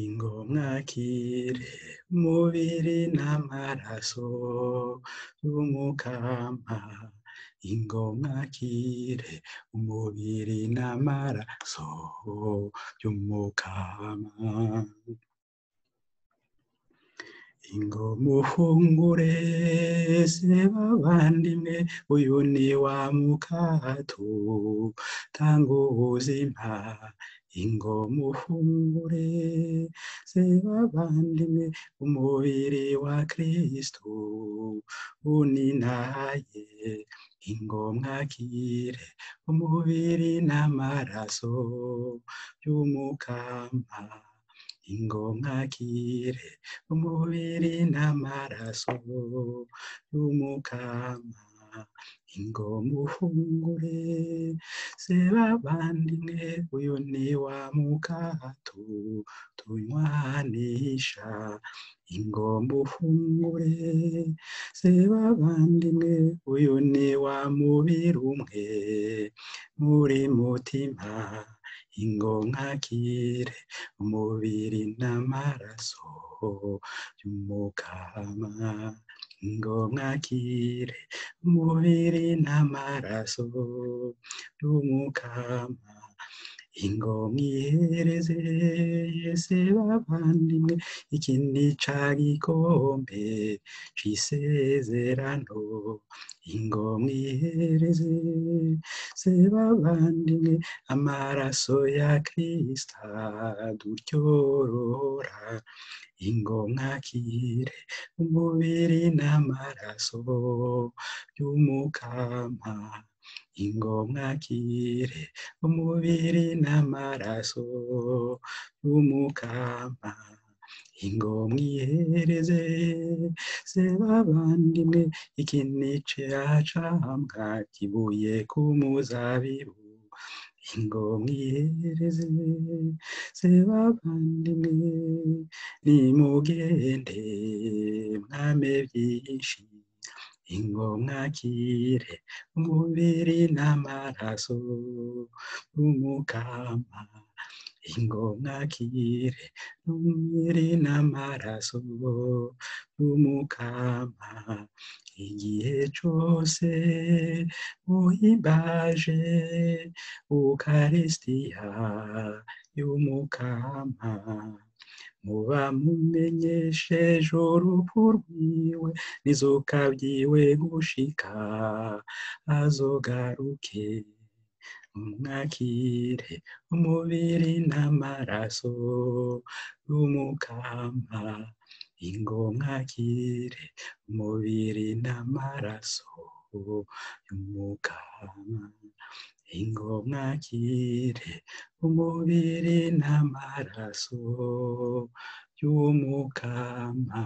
Ingo mwakire umubiri n'amaraso y'Umukama, ingo mwakire umubiri n'amaraso y'Umukama. Ingo mufungure se bavandimwe, uyu ni wa mukato tanga ubuzima. Ingo mufungure se bavandimwe, umubiri wa Kristu uninaye. Ingo mwakire umubiri n'amaraso y'Umukama, ingo mwakire umubiri n'amaraso y'Umukama. Ingo mufungure se bavandimwe, uyu ni wa mukato tunywanisha. Ingo mufungure se bavandimwe, uyu ni wa mubiri umwe muri mutima. Ingo mwakire umubiri n'amaraso y'Umukama, ingo mwakire umubiri n'amaraso y'Umukama. Ingo mwihereze se bavandimwe, iki ni ca gikombe c'isezerano. Ingo mwihereze se bavandimwe, amaraso ya Kristo adutyorora. Ingo mwakire umubiri n'amaraso y'Umukama, ingo mwakire umubiri n'amaraso y'Umukama. Ingo mwihereze se bavandimwe, iki ni ca camwa kivuye ku muzabibu. Ingo mwihereze se bavandimwe, nimugende mwame byinshi. Ingo mwakire umubiri n'amaraso y'Umukama, ingo mwakire umubiri n'amaraso y'Umukama. Igihe cose muhimbaje Ukaristiya y'Umukama, muba mumenyesheje urupfu rwiwe n'izuka ryiwe gushika azogaruke. Mwakire umubiri n'amaraso y'Umukama, ingo mwakire umubiri n'amaraso y'Umukama, ingo mwakire umubiri n'amaraso y'Umukama.